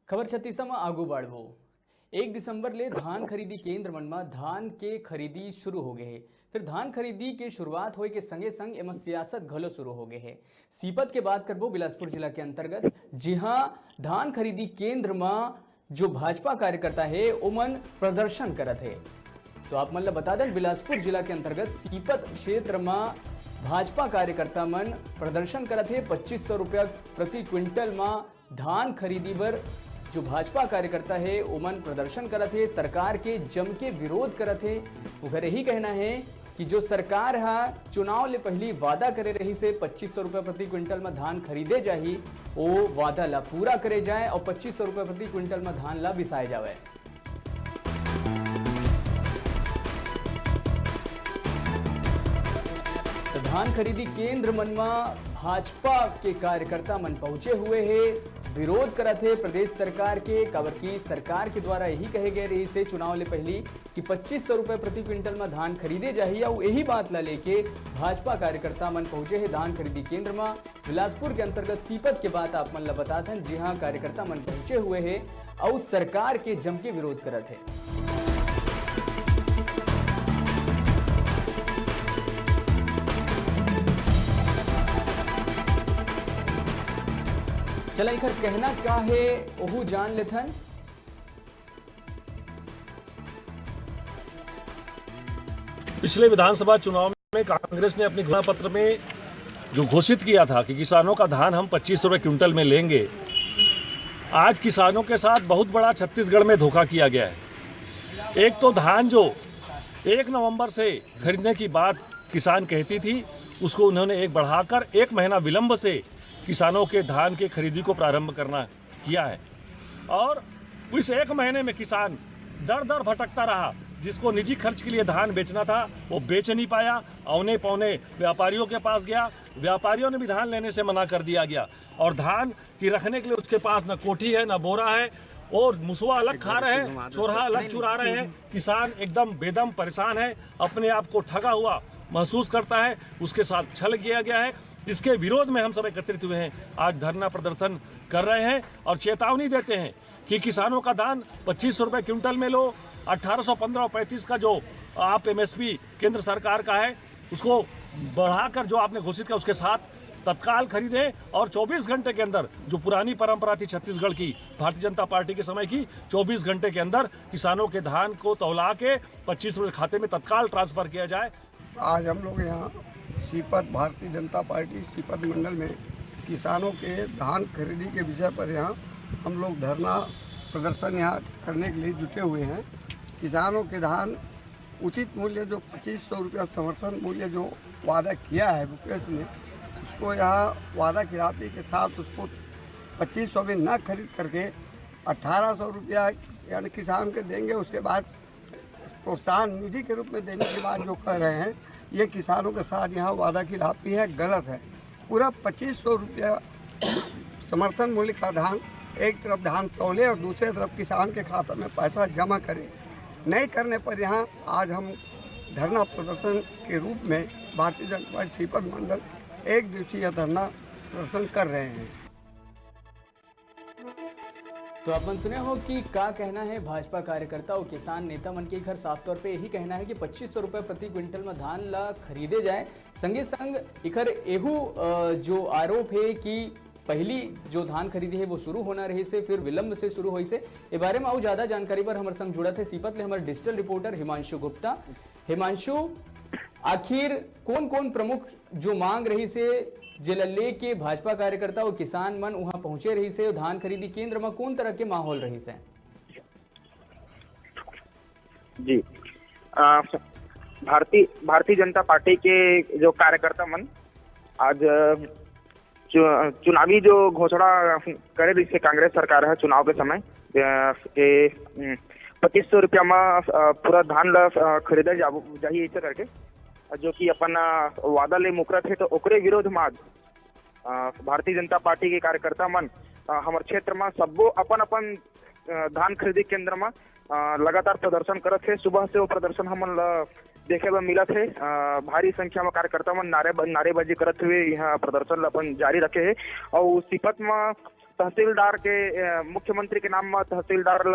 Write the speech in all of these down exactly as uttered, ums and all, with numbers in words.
खबर छत्तीसा म आगू बढ़बो। एक दिसंबर ले धान खरीदी केंद्र मन म धान के खरीदी शुरू हो गए हे। फिर धान खरीदी के शुरुआत होए के संगे संग एमा सियासत घलो शुरू हो गए हे। सीपत के बात करबो, बिलासपुर जिला के अंतर्गत, जिहां धान खरीदी केंद्र म जो भाजपा कार्यकर्ता हे, ओमन प्रदर्शन करत हे। तो आप मन ल बता दें, बिलासपुर जिला के अंतर्गत सीपत क्षेत्र म भाजपा कार्यकर्ता मन प्रदर्शन करत हे। पच्चीस सौ रुपया प्रति क्विंटल म धान खरीदी बर जो भाजपा कार्यकर्ता हे, ओमन प्रदर्शन करत हे, सरकार के जम के विरोध करत हे। उघर यही कहना हे कि जो सरकार ह चुनाव ले पहली वादा करे रहिस हे, पच्चीस सौ रुपया प्रति क्विंटल म धान खरीदे जाही, ओ वादा ला पूरा करे जाए और पच्चीस सौ रुपया प्रति क्विंटल म धान ला बिसाए जावय। तो धान खरीदी केंद्र मन म भाजपा के कार्यकर्ता मन पहुंचे हुए हे, विरोध करत हे प्रदेश सरकार के, काबर की सरकार के द्वारा यही कहे गए रहिस हे चुनाव ले पहली कि पच्चीस सौ रुपए प्रति क्विंटल म धान खरीदे जाही, अउ यही बात ला लेके भाजपा कार्यकर्ता मन पहुंचे हे धान खरीदी केंद्र म। बिलासपुर के अंतर्गत सीपत के बात आप मन ला बतात हन, जिहां कार्यकर्ता मन पहुंचे हुए हे अउ सरकार के जम के विरोध करत हे। चला, एकर कहना का हे, ओहू जान लेथन। पिछले विधानसभा चुनाव में कांग्रेस ने अपने घोषणा पत्र में जो घोषित किया था कि किसानों का धान हम पच्चीस रुपए क्विंटल में लेंगे, आज किसानों के साथ बहुत बड़ा छत्तीसगढ़ में धोखा किया गया है। एक तो धान जो एक नवंबर से खरीदने की बात किसान कहती थी, उसको उन्होंने एक बढ़ाकर एक महीना विलंब से किसानों के धान के खरीदी को प्रारंभ करना किया है। और इस एक महीने में किसान दर दर भटकता रहा। जिसको निजी खर्च के लिए धान बेचना था, वो बेच नहीं पाया। औने पौने व्यापारियों के पास गया, व्यापारियों ने भी धान लेने से मना कर दिया गया। और धान की रखने के लिए उसके पास न कोठी है, न बोरा है, और मुसवा अलग खा रहे हैं, चोरहा अलग चुरा रहे हैं। किसान एकदम बेदम परेशान है, अपने आप को ठगा हुआ महसूस करता है, उसके साथ छल किया गया है। इसके विरोध में हम सब एकत्रित हुए हैं, आज धरना प्रदर्शन कर रहे हैं और चेतावनी देते हैं कि किसानों का धान पच्चीस सौ रुपए क्विंटल में लो, अठारह सौ पन्द्रह और पैंतीस का जो आप एमएसपी केंद्र सरकार का है, उसको बढ़ाकर जो आपने घोषित किया, उसके साथ तत्काल खरीदें और चौबीस घंटे के अंदर, जो पुरानी परंपरा थी छत्तीसगढ़ की, भारतीय जनता पार्टी के समय की, चौबीस घंटे के अंदर किसानों के धान को तौला के पच्चीस रुपये खाते में तत्काल ट्रांसफर किया जाए। आज हम लोग यहाँ सीपत, भारतीय जनता पार्टी सीपत मंडल में किसानों के धान खरीदी के विषय पर यहाँ हम लोग धरना प्रदर्शन यहाँ करने के लिए जुटे हुए हैं। किसानों के धान उचित मूल्य, जो पच्चीस सौ रुपया समर्थन मूल्य जो वादा किया है भूपेश ने, उसको यहाँ वादा खिलाफी के साथ उसको पच्चीस सौ में न खरीद करके अठारह सौ रुपया यानी किसान के देंगे। उसके बाद प्रोत्साहन निधि के रूप में देने के बाद जो कह रहे हैं, ये किसानों के साथ यहाँ वादा खिलाफी है, गलत है। पूरा पच्चीस सौ रुपया समर्थन मूल्य का धान, एक तरफ धान तौले और दूसरे तरफ किसान के खाता में पैसा जमा करें। नहीं करने पर यहाँ आज हम धरना प्रदर्शन के रूप में भारतीय जनता पार्टी सीपत मंडल एक दिवसीय धरना प्रदर्शन कर रहे हैं। तो आप मन सुने हो कि का कहना है भाजपा कार्यकर्ता और किसान नेता मन के। एकर साफ तौर पे यही कहना है कि पच्चीस सौ रुपए प्रति क्विंटल में धान ला खरीदे जाए। संगे संग एकर एहू, अ, जो आरोप है कि पहली जो धान खरीदी है वो शुरू होना रहिस हे, फिर विलंब से शुरू होइस हे। ए बारे में अउ ज्यादा जानकारी बर हमर संग जुड़त हे सीपत ले हमर डिजिटल रिपोर्टर हिमांशु गुप्ता। हिमांशु, आखिर कौन कौन प्रमुख जो मांग रहिस हे, जेला लेके भाजपा कार्यकर्ता अउ किसान मन उहां पहुंचे रहिस हे, धान खरीदी केंद्र म कौन तरह के माहौल रहिस हे? जी, अ, भारतीय भारतीय जनता पार्टी के जो कार्यकर्ता मन आज, अ, चु-, चुनावी जो घोषणा करे रहिस हे कांग्रेस सरकार ह चुनाव के समय, अ, के, उम, पच्चीस सौ रुपया म, अ, पूरा धान ल, अ, खरीदल जाबो, जाही ऐसे करके, जो कि अपन, अ, वादा ले मुकरत हे, तो ओकरे विरोध म आज, अ, भारतीय जनता पार्टी के कार्यकर्ता मन, अ, हमर क्षेत्र म सब्बो अपन अपन, अ, धान खरीदी केंद्र म, अ, लगातार प्रदर्शन करत हे। सुबह से वो प्रदर्शन हमन ल देखे बर मिलत हे। अ, भारी संख्या म कार्यकर्ता मन नारे, नारेबाजी करत हुए यहाँ प्रदर्शन ल अपन जारी रखे हे। और सीपत म तहसीलदार के, अ, मुख्यमंत्री के नाम म तहसीलदार ल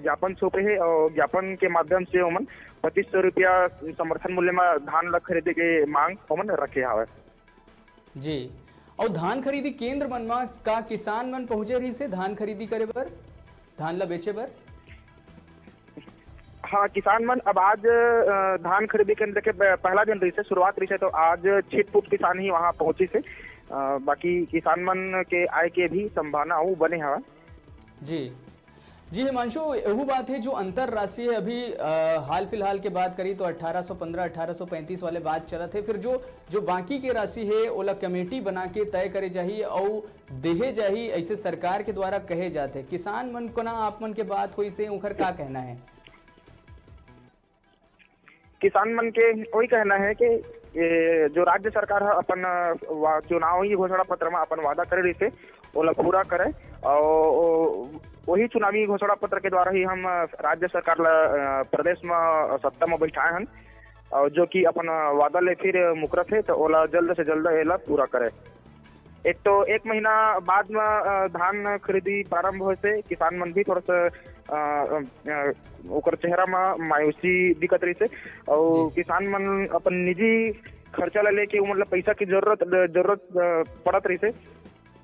ज्ञापन सौंपे हे और ज्ञापन के माध्यम से ओमन पच्चीस सौ रुपया समर्थन मूल्य म धान ल खरीदे के मांग ओमन रखे हवय। जी, और धान खरीदी केंद्र मन म का किसान मन पहुंचे रहिस हे धान खरीदी करे बर, धान ल बेचे बर? हाँ, किसान मन अब आज, अ, धान खरीदी केंद्र के प-, पहला दिन रहिस हे, शुरुआत रहिस हे, तो आज छिटपुट किसान ही वहाँ पहुंचिस हे। अ, बाकी किसान मन के आय के भी संभावना अउ बने हवय। जी, जी हिमांशु, एहू बात हे जो अंतर राशि हे अभी, अ, हाल फिलहाल के बात करी तो अठारह सौ पन्द्रह, अठारह सौ पैंतीस वाले बात चलत हे, फिर जो, जो बाकी के राशि हे ओला कमेटी बना के तय करे जाही अउ देहे जाही, ऐसे सरकार के द्वारा कहे जात हे। किसान मन कोना आप मन के बात होइस हे, ओखर का कहना हे? किसान मन के वही कहना है कि ये जो राज्य सरकार ह अपन, अ, वा-, चुनावी घोषणा पत्र म अपन वादा करे रहिसे, ओला पूरा करे। और ओ-, वही चुनावी घोषणा पत्र के द्वारा ही हम, अ, राज्य सरकार ला, अ, प्रदेश म सत्ता म बैठाए हन, और जो कि अपन, अ, वादा ले फिर मुकरत हे, तो ओला जल्द से जल्द एला पूरा करे। एक तो एक महीना बाद म, अ, धान खरीदी प्रारंभ होए से किसान मन भी थोड़ा सा, अ, अ, ओकर चेहरा म मायूसी दिखत रहिसे, और जी। किसान मन अपन निजी खर्चा ला लेके ओमन ला पैसा की जरूरत, जरूरत, अ, पड़त रहिसे,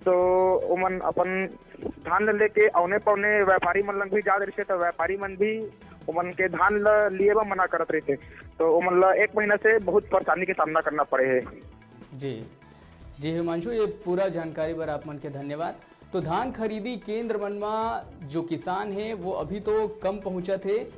तो ओमन अपन धान ला लेके औने पौने व्यापारी मन लंग भी जात रहिसे, तो व्यापारी मन भी ओमन के धान ला लिए बर मना करत रहिसे, तो ओमन ला एक महीना से बहुत परेशानी के सामना करना पड़े हे। जी, जी हिमांशु, ये पूरा जानकारी बर आप मन के धन्यवाद। तो धान खरीदी केंद्र मन म जो किसान हे, वो अभी तो कम पहुंचत हे,